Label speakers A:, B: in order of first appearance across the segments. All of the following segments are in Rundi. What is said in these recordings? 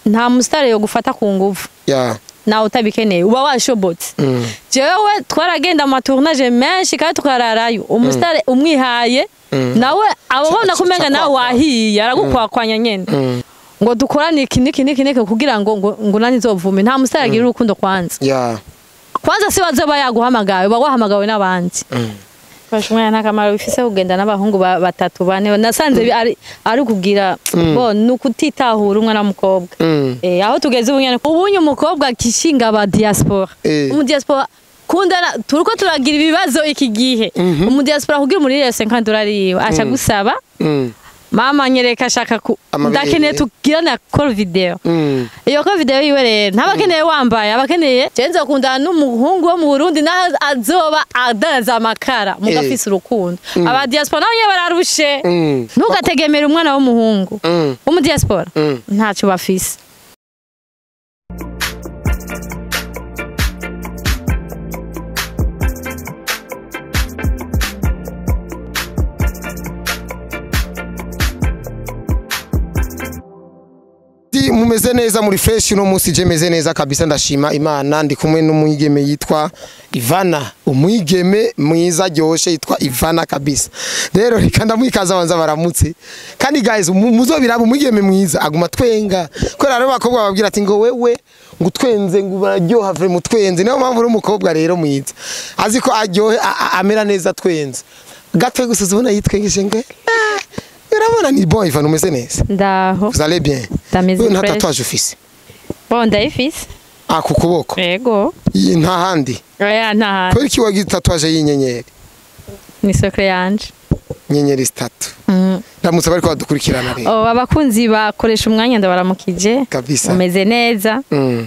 A: Nta musitari yo gufata ku nguvu.
B: Yeah.
A: Nawe utabikeneye uba washobotse. Jewe twaragenda mu matournage menshi kandi tukararayo. Umusitari umwihaye nawe ababona kumenga nawe wahiye aragukwakwanya nyene. Ngo dukorane iki niki niki niki kugira ngo ngo nani nzovume. Nta musitari agira urukundo kwanza.
B: Yeah.
A: Kwanza si bazoba yaguhamagaye, uba wahamagawe n'abandi. Fasha umwana nta kamaro bifise kugenda n'abahungu batatu bane. Nasanze ari kugira bo nukutitahura umwana w'umukobwa. Aho tugeze ubu nyene ubunye umukobwa kishinga aba diaspora. Umu diaspora kundana turiko turagira ibibazo iki gihe. Umu diaspora kugira muri $50 yiwe aca gusaba. Mama nyereka ashaka ndakeneye tugirana call video. Iyo call video yiwe rero ntabakeneye wambaye abakeneye je nzokundana n'umuhungu wo mu Burundi naho azoba adanza amakara mugafise urukundo. Aba diaspora nabo bararushe. Ntugategemere umwana w'umuhungu. Wo diaspora ntaco bafise.
B: Mumeze neza muri fresh no musi je meze neza kabisa ndashima Imana. Ndi kumwe n'umwigeme yitwa Ivana, umwigeme mwiza ryoshe yitwa Ivana kabisa. Rero reka ndamwikaza banza baramutse. Kandi guys muzobiraba umwigeme mwiza aguma twenga. Kubera rero bakobwa babwira ati ngo wewe ngo twenze ngo bararyoha vre mutwenze. Niyo mpamvu uri umukobwa rero mwiza azi ko aryohe amera neza twenze. Gatwe gusa ubona yitwengeje ngo urabona ni bon. Ivana umeze neza?
A: Ndaho.
B: Vous allez bien?
A: Ndameze
B: nta
A: fresh.
B: Tatouage ufise?
A: Bon ndayifise.
B: Ah ku kuboko?
A: Yego.
B: Nta handi?
A: Oya nta handi.
B: Kubera iki wagize tatouage y'inyenyeri?
A: Ni secret yanje.
B: Inyenyeri zitatu. Ndamutse bariko badukurikirana rero.
A: Oh abakunzi bakoresha umwanya ndabaramukije.
B: Kabisa.
A: Umeze neza.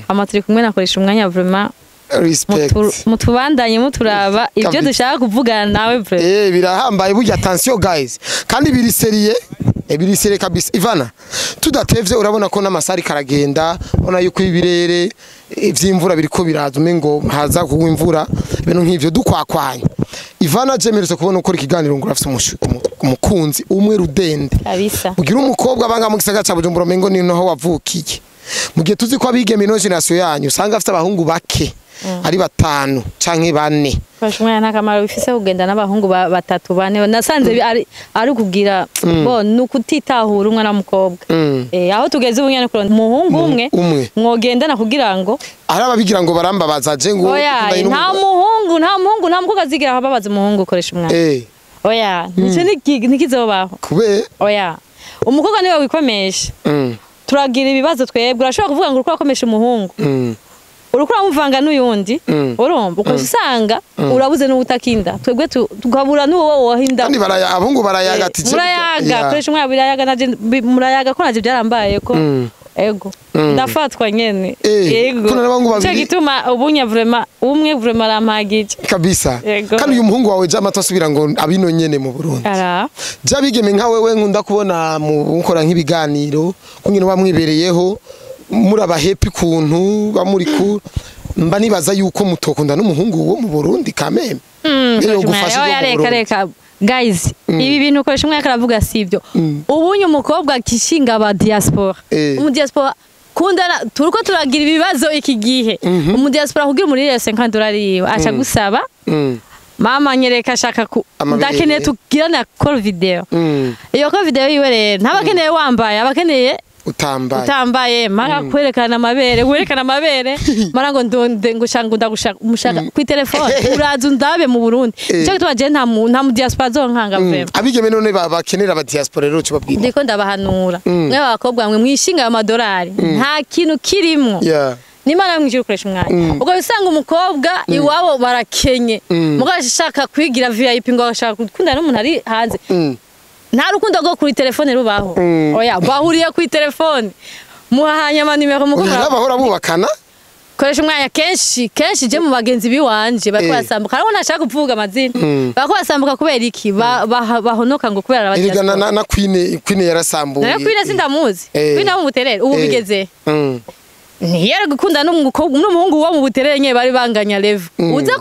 A: Ama turi kumwe nakoresha umwanya vraiment.
B: Respect.
A: Mutubandanye muturaba ibyo dushaka kuvugana nawe vraiment.
B: Birahambaye burya attention guys. Kandi biri seriye. Biri seriye kabisa. Ivana tudatevye urabona ko n'amasari karagenda, ubona yuko ibirere ivy'imvura biriko biraza umengo haza kugwa imvura ibintu nk'ivyo dukwakwanya. Ivana jemeretse kubona ukora ikiganiro ngo urafise umukunzi umwe rudende.
A: Kabisa.
B: Ugira umukobwa banga mu gisagara ca Bujumbura umengo ni naho wavukiye. Mu gihe tuzi ko abigeme no generation yanyu usanga afite abahungu bake. Ari batanu canke bane.
A: Fasha umwana nta kamaro bifise kugenda n'abahungu batatu bane. Nasanze ari kugira bo nukutitahura umwana w'umukobwa. Aho tugeze ubu nyene kurondera umuhungu umwe mwogendana kugira ngo
B: ari ababigira ngo barambabaza je ngo
A: nta muhungu nta muhungu nta mukobwa azigira ababaza umuhungu ukoresha umwana. Oya nico nikizobaho.
B: Kube
A: oya umukobwa niwe wikomesha. Turagira ibibazo twebwe urashobora kuvuga ngo uriko urakomesha umuhungu. Urukura muvanga n'uyundi urumva ukosanga urabuze n'ubutakinda twebwe tukabura n'uwo wohinda.
B: Kandi baraya abungu barayaga ati
A: murayaga koresha umwana birayaga naje murayaga ko naje byarambaye ko ego ndafatwa nyene ego. Cyo gituma ubunya vraiment umwe vraiment arampagije
B: kabisa. Kandi uyu muhungu wawe jama tosubira ngo abino nyene mu Burundi.
A: Ara
B: ja bigeme nka wewe nkunda kubona mukora nk'ibiganiro kungene bamwibereyeho muraba happy kuntu bamuri ku mba nibaza yuko mutokunda n'umuhungu wo mu Burundi kameme.
A: Reka reka guys ibi bintu ukoresha umwaka aravuga sivyo. Ubunye umukobwa kishinga aba diaspora. Umu diaspora kundana turiko turagira ibibazo iki gihe. Umu diaspora kugira muri $50 yiwe aca gusaba. Mama nyereka ashaka ndakeneye tugirana call video. Iyo call video yiwe rero ntabakeneye wambaye abakeneye utambaye mara kwerekana amabere werekana amabere mara ngo ndonde ngo shanga ndagushaka umushaka ku telefone uraza undabe mu Burundi. Cyo gituma je nta mu diaspora zonkanga vraiment.
B: Abigeme none bakenera aba diaspora rero cyo babwira.
A: Ndiko ndabahanura mwe abakobwa mwe mwishinga amadolari nta kintu kirimo. Nimana mwijuru ukoresha umwanya. Ubwo usanga umukobwa iwabo barakenye mugashaka kwigira VIP ngo ashaka gukundana n'umuntu ari hanze. Nta rukundo rwo kuri telefone rubaho. Oya bahuriye kuri telefone muhahanya ama numero mukora
B: bahora bubakana.
A: Koresha umwanya kenshi kenshi je mu bagenzi biwanje bariko basambuka. Ariko ntashaka kuvuga amazina. Bariko basambuka kubera iki bahonoka ngo kubera
B: abadiaspora. Erega na Queen yarasambuye.
A: Na Queen sindamuzi. Queen abo muterere ubu bigeze. Ntiyari gukunda n'umukobwa n'umuhungu wo mu buterere nye bari banganya level. Uza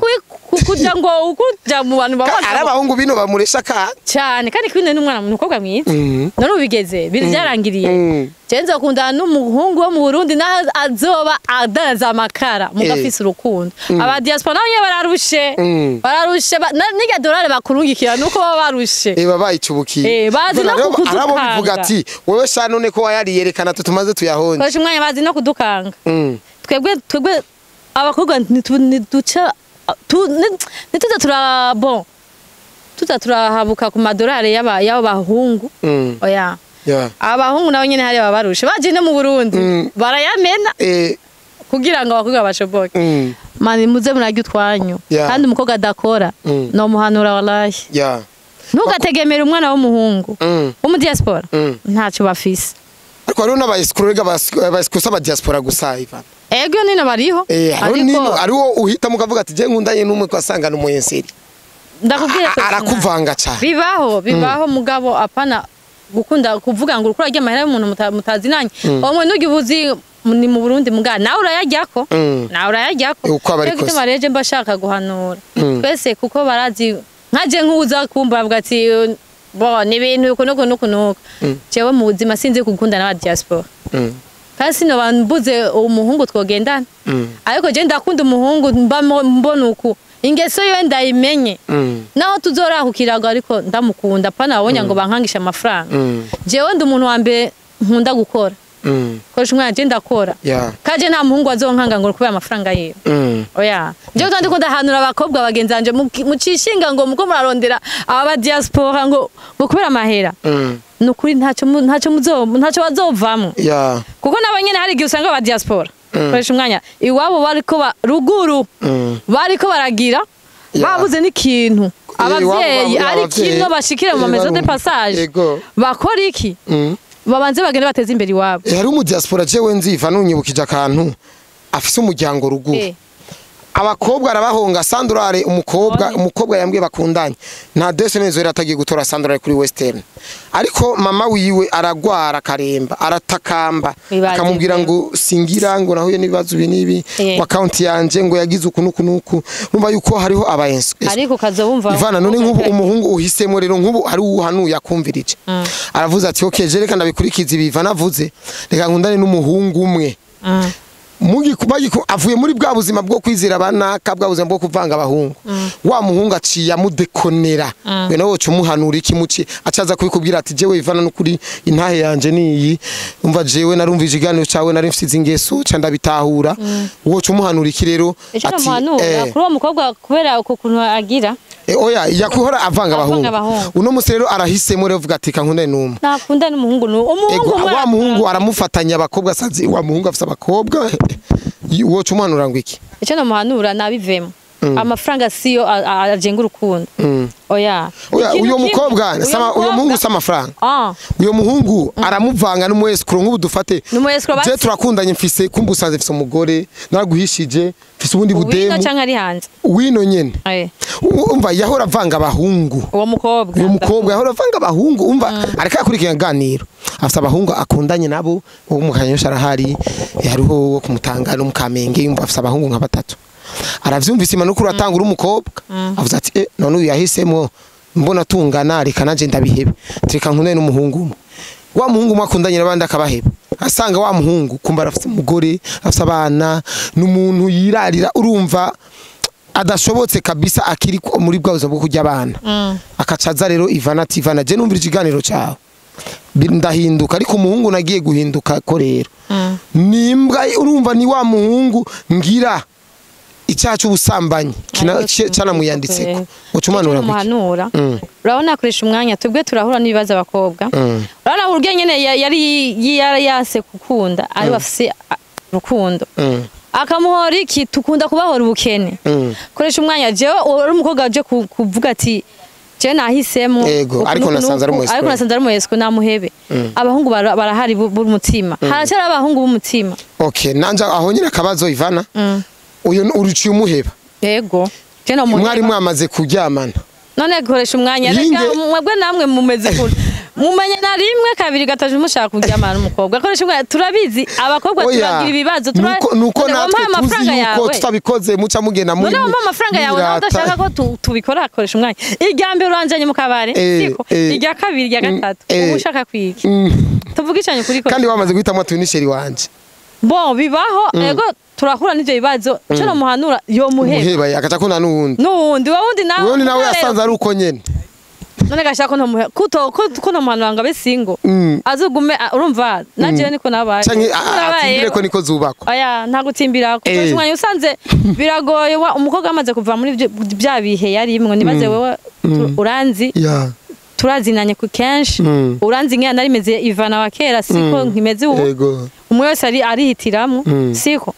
A: Kukuja ngo ukuja mu bantu
B: Ari
A: babona
B: abahungu bino bamuresha ka
A: cyane kandi Queen ni umwana umukobwa mwiza. None ubigeze byarangiriye. Je nzokundana n'umuhungu wo mu Burundi naho azoba adanza amakara mugafise urukundo. Aba diaspora nabo nyene bararushe. Bararushe n'irya dolari bakurungikira nuko baba barushe.
B: Bayicubukiye.
A: Bazi no kukudukanga.
B: Arabo bivuga ati wewe sha none ko wayariyerekana tumaze tuyahonje.
A: Koresha umwanya bazi no kudukanga. Twebwe abakobwa ntiduca ntituza tura bon tuza turahabuka ku madolari y'aba bahungu. Oya. Abahungu nabo nyene hari babarushe baje no mu Burundi barayamena kugira ngo abakobwa bashoboke. Mani muze murarya utwanyu kandi umukobwa adakora no muhanura wallahi. Ntugategemere umwana w'umuhungu wo mu diaspora ntacyo bafise.
B: Ariko hariho n'abaescroc abaescroc aba diaspora gusa Ivan.
A: Ego nino bariho.
B: Ariko ariwo uhitamo ukavuga ati je nkundanye n'umwe kwasangana umuyenseri.
A: Ndakubwira
B: arakuvanga cyane.
A: Bibaho mugabo apana gukunda kuvuga ngo urukura ry'amahera y'umuntu mutazinanye. Omwe nugibuzi ni mu Burundi muga nawe urayajyako. Nawe urayajyako.
B: Uko abari kose.
A: Gituma reje mbashaka guhanura. Twese kuko barazi nkaje nkuza kumva bavuga ati bo ni ibintu uko nuko nuko nuko. Jewe mu buzima sinzi gukunda n'aba diaspora. Kandi sino bambuze umuhungu twogendana. Ariko je ndakunda umuhungu mbona uku ingeso yo ndayimenye. Naho tuzorahukiraga ariko ndamukunda pana babonye ngo bankangisha amafaranga. Jewe ndi umuntu wa mbere nkunda gukora. Koresha umwanya je ndakora. Kaje nta muhungu azonkanga ngo kubera amafaranga yiwe. Oya. Jewe kandi ko ndahanura abakobwa bagenzi banje mucishinga ngo muko murarondera aba diaspora ngo kubera amahera. Nukuri ntacyo ntacyo bazovamwo. Kuko nabo nyene hari igihe usanga aba diaspora. Koresha umwanya iwabo bariko ruguru bariko baragira babuze n'ikintu abavyeyi ari kino bashikira mu maison de passage bakora iki babanze bagende bateze imbere iwabo.
B: Hari umu diaspora jewe nziva nunyibukije akantu afise umuryango ruguru. Abakobwa arabahonga sandurare umukobwa yambwiye bakundanye nta dese neza atagiye gutora sandurare kuri Western ariko mama wiwe aragwara karemba aratakamba akamubwira ngo singira ngo nahuye n'ibibazo ibi nibi kwa account yanje ngo yagize uku nuku nuku numva yuko hariho abayensi
A: ariko kazobumva
B: Ivana none nk'ubu umuhungu uhisemo rero nk'ubu hari uhanuye akumvirije aravuze ati okay je reka ndabikurikiza ibi Ivana avuze reka nkundane n'umuhungu umwe avuye muri bwa buzima bwo kwizera abanaka bwa buzima bwo kuvanga abahungu wa muhungu aciye amudekonera we nawe woca umuhanura iki muci acaza kubikubwira ati jewe Ivana nukuri intahe yanje niyi umva jewe narumvije iganiro cawe nari mfite ingeso ca ndabitahura woca umuhanura iki rero
A: ati kuri uwo mukobwa kubera uko kuntu agira
B: oya yakuhora avanga abahungu uno musi rero arahisemo rero vuga ati kankundane n'umwe
A: nakunda n'umuhungu umuhungu
B: wa muhungu aramufatanya abakobwa sazi wa muhungu afise abakobwa woca umuhanura ngo iki
A: icyo namuhanura nabivemo amafaranga siyo ajenga urukundo. Oya
B: uyo mukobwa uyo muhungu si amafaranga uyo muhungu aramuvanga n'umuescroc nk'ubu dufate je turakundanye mfise kumbusanze mfise umugore naraguhishije mfise ubundi budemu
A: wino canke ari hanze
B: wino nyene umva yahora avanga abahungu
A: uwo mukobwa
B: yahora avanga abahungu umva areka akurikira ganiro afise abahungu akundanye nabo uwo mukanyosha arahari hariho wo kumutanga no mukamenge yumva afise abahungu nka batatu aravyumvise imanuka uratanga uri umukobwa avuze ati none uyu yahisemo mbona tungana reka nanje ndabihebe reka nkundane n'umuhungu umwe wa muhungu mwakundanye n'abandi akabaheba asanga wa muhungu kumba arafise umugore afise abana n'umuntu yirarira urumva adashobotse kabisa akiri muri bwa buzima bwo kurya abana akacaza rero Ivana ati Ivana je numvira ikiganiro cyawe ndahinduka ariko umuhungu nagiye guhinduka ko rero nimbwa urumva ni wa muhungu ngira icyaha cy'ubusambanyi cyanamuyanditseko ucumanura
A: muhanura. Urabona akoresha umwanya twebwe turahura n'ibibazo abakobwa. Urabona urwe nyene yari yarayase gukunda ari bafise urukundo akamuhora iki tukunda kubahora ubukene. Koresha umwanya jewe uri umukobwa aje kuvuga ati je nahisemo
B: ariko nasanze ari mu escroc
A: namuhebe. Abahungu barahari b'umutima haracyari abahungu b'umutima.
B: Okay nanje aho nyine akabazo Ivana uyu uruciye umuheba
A: yego je no
B: mwari mwamaze kuryamana
A: none koresha umwanya reka mwebwe namwe mumeze kure Mumenye na rimwe kabiri gatatu mushaka kuryamana n'umukobwa. Akoresha umwana, turabizi abakobwa turagira ibibazo.
B: Nuko natwe tuzi yuko tutabikoze muca mugenda muri.
A: None wampa amafaranga yawe nawe udashaka ko tubikora. Akoresha umwanya. Irya mbere uranjanye mu kabare, siko? Irya kabiri, irya gatatu, uba ushaka kwiga. Tuvugishanye kuri ko.
B: Kandi wamaze guhitamo ati ni chéri wanje.
A: Bon, bibaho, ego, turahura n'ivyo bibazo. Ico nomuhanura, yomuheba.
B: Muheba akaca akunda n'uwundi.
A: N'uwundi, wa wundi nawe.
B: Uwundi nawe yasanze ari uko nyene.
A: None gashaka ko ntomuhe kuto ko ntomuhanura ngo abe single, azugume urumva najewe niko nabaye.
B: Canke atimbire ko niko zubakwa.
A: Oya, nta gutimbira, kuko umwanya usanze biragoye. Umukobwa amaze kuva muri bya bihe yarimwo, nibaze wewe uranzi, turazinanye ku kenshi, uranzi nk'iya nari meze Ivana wa kera, siko nkimeze ubu. Umwe wese ari arihitiramwo, siko?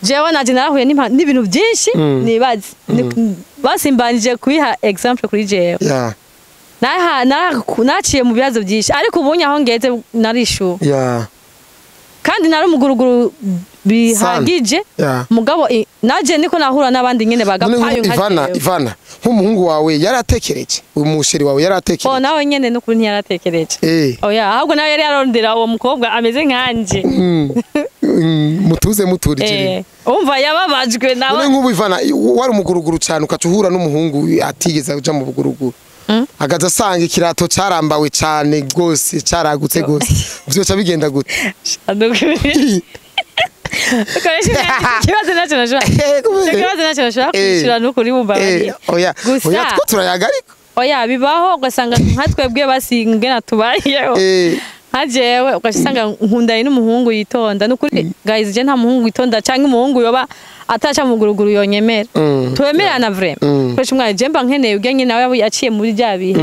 A: Jewe naje narahuye n'ibintu byinshi, nibaze basimbanije kubiha exemple kuri jewe. Naciye mu bibazo byinshi, ariko ubunye aho ngeze narishuwe. Kandi nari umuguruguru bihagije. Mugabo naje niko nahura n'abandi nyene
B: None
A: bagapayo
B: nk'ubu
A: nka
B: Ivana,
A: jewe.
B: Ivana, nk'umuhungu wawe yaratekereje, umu chéri wawe
A: Oh,
B: yaratekereje?
A: Nawe nyene n'ukuri ntiyaratekereje. Oya, ahubwo nawe yari yarondera uwo mukobwa ameze nkanje.
B: Mutuze muturije.
A: Umva yababajwe nawe.
B: None nk'ubu Ivana, wari umuguruguru cyane, ukaca uhura n'umuhungu atigeze aja mu buguruguru, agaza asanga ikirato carambawe cane gose, caragutse gose, vyoca bigenda gute?
A: Nukuri. Ukoresha ikibazo nacyo nashobora. Icyo kibazo nacyo nashobora kwishura n'ukuri wumva bariya.
B: Oya.
A: Gusa
B: Oya, two turayaga ariko.
A: Oya, bibaho, ugasanga nka twebwe basingena tubayeho. Nka jewe ugasanga nkundanye n'umuhungu yitonda. Nukuri guys, je nta muhungu yitonda canke umuhungu yoba ataca mu guruguru yonyemera. Twemerana vraiment. Koresha umwana, je mba nkeneye urya nyine nawe yaciye muri bya bihe.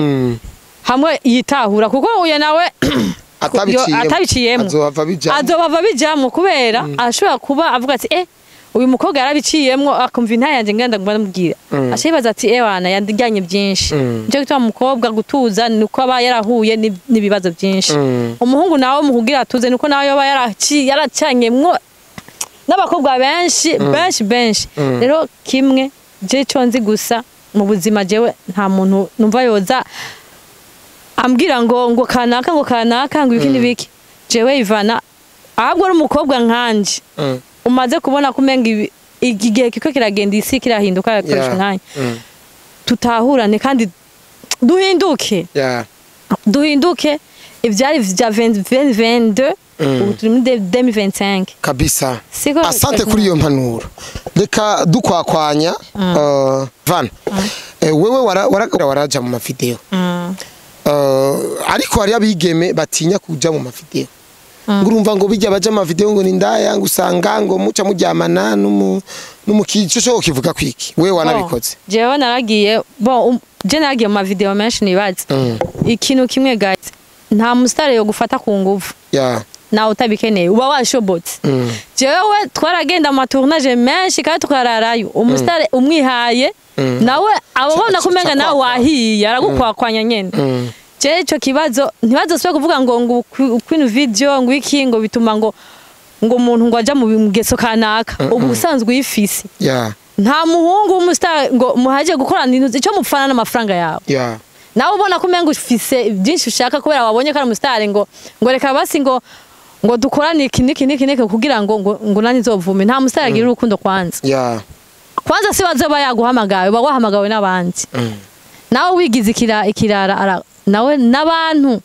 A: Hamwe yitahura, kuko uyo nawe
B: atabiciyemo.
A: Atabiciyemo.
B: Azohava bijamwo.
A: Azohava bijamwo, kubera ashobora kuba avuga ati uyu mukobwa yarabiciyemwo, akumva inta yanje ngenda nguma ndamubwira, aca yibaza ati ewana yandijyanye byinshi. Nicyo gituma umukobwa gutuza ni uko aba yarahuye n'ibibazo byinshi. Umuhungu nawe mu kugira atuze nuko nawe yoba yaracanyemwo n'abakobwa benshi benshi benshi. Rero kimwe je ico nzi gusa mu buzima, jewe nta muntu numva yoza ambwira ngo kanaka, ngo kanaka, ngo ibiki n'ibiki. Jewe Ivana, ahubwo ari umukobwa nkanje umaze kubona ko umenga igihe kiko kiragenda, isi kirahinduka, akoresha umwanya, tutahurane kandi duhinduke. Duhinduke. Ivyari vya 2022, ubu turi muri 2025.
B: Kabisa.
A: Siko?
B: Asante kuri iyo mpanuro. Reka dukwakwanya, Van, wewe waraja mu mavideo, ariko hari abigeme batinya kuja mu mavideo, ngo urumva ngo bijya baja mu mavideo ngo ni ndaya, ngo usanga ngo muca muryamana n'umukico. Cyo kivuga kwiki wewe wanabikoze?
A: Jewe naragiye, bon, je naragiye mu mavideo menshi, nibaze ikintu kimwe guys, nta musitari yo gufata ku nguvu. Nawe utabikeneye uba washobotse. Jewe twaragenda mu matournage menshi kandi tukararayo. Umusitari umwihaye nawe aba abona ko umenga nawe wahiye, aragukwakwanya nyene. Jewe ico kibazo ntibazosubire kuvuga ngo kwino video ngo iki, ngo bituma ngo umuntu ngo aja mu ngeso kanaka. Ubu usanzwe uyifise. Nta muhungu w'umusitari ngo muhaje gukorana ibintu, icyo mupfana n'amafaranga yawe. Nawe ubona ko umenga ufise byinshi ushaka, kubera wabonye ko ari umusitari, ngo reka basi ngo dukorane iki n'iki n'iki n'iki kugira ngo nanjye nzovume. Nta musitari agira urukundo kwanza. Kwanza si wazoba yaguhamagaye, uba wahamagawe n'abandi. Nawe wigize ikirara nawe n'abantu.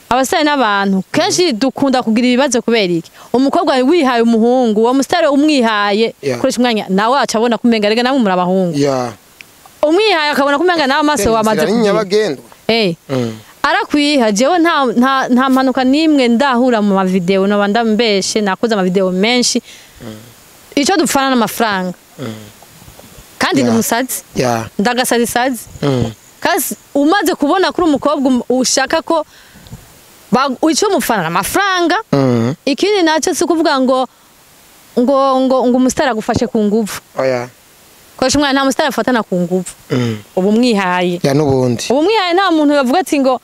A: Abasitari n'abantu kenshi dukunda kugira ibibazo. Kubera iki? Umukobwa wihaye umuhungu, uwo musitari umwihaye, koresha umwanya, nawe aca abona ko umenga rega namwe muri abahungu. Umwihaye akabona ko umenga nawe amaso wamaze
B: Inzira ni
A: kugira.
B: nyabagendwa.
A: Arakwiha. Jewe nta mpanuka n'imwe ndahura mu mavideo, noba ndambeshe. Nakoze amavideo menshi. Icyo dupfana n'amafaranga, kandi ni umusazi, ndagasazisazi. Kasi umaze kubona kuri umukobwa ushaka ko icyo mupfana n'amafaranga. Ikindi nacyo si ukuvuga ngo umusitari agufashe ku nguvu.
B: Oya.
A: Koresha umwana, nta musitari afatana ku nguvu. Ubu mwihaye.
B: Ya, n'ubundi.
A: Ubu mwihaye, nta muntu yavuga ati ngo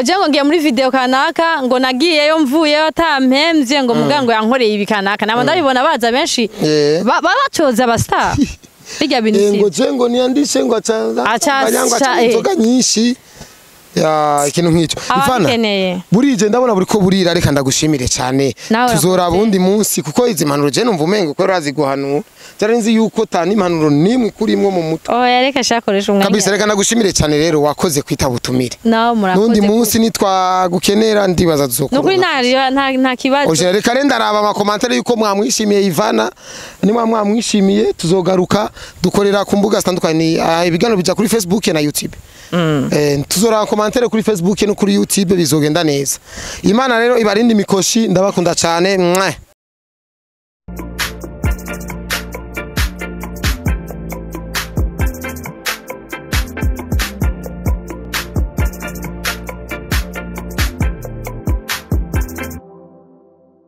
A: je ngo ngiye muri video kanaka, ngo nagiyeyo mvuyeyo atampemvye, ngo muga ngo yankoreye ibi kanaka. Nabo ndabibona baza benshi bacoza abastar bijya bintu
B: Ngo
A: si
B: je ngo niyandishe ngo aca
A: Aca
B: ngo aca inzoga nyinshi. Ya, ikintu nk'icyo. Ivana,
A: Ababikeneye.
B: burije ndabona buriko burira, reka ndagushimire cyane.
A: Nawe
B: Tuzoraba
A: urakoze.
B: undi munsi, kuko izi mpanuro je numva umengo ko urazi guhanura, byari nzi yuko ta n'impanuro nimwe kurimwo mu mutwe.
A: Oya, reka shakoresha umwanya.
B: Kabisa, reka ndagushimire cyane rero, wakoze kwitaba ubutumire.
A: Nawe murakoze.
B: N'undi munsi nitwagukenera ndibaza
A: Nukuri
B: tuzokuronka.
A: nta kibazo.
B: Oje, reka renda raba amakomantere yuko mwamwishimiye Ivana, nimwa mwamwishimiye tuzogaruka. Dukorera ku mbuga zitandukanye, ibiganiro bija kuri Facebook na YouTube. Tuzoraba komantere kuri Facebook no kuri YouTube, bizogenda neza. Imana rero ibarinde imikoshi, ndabakunda cyane. Mwah.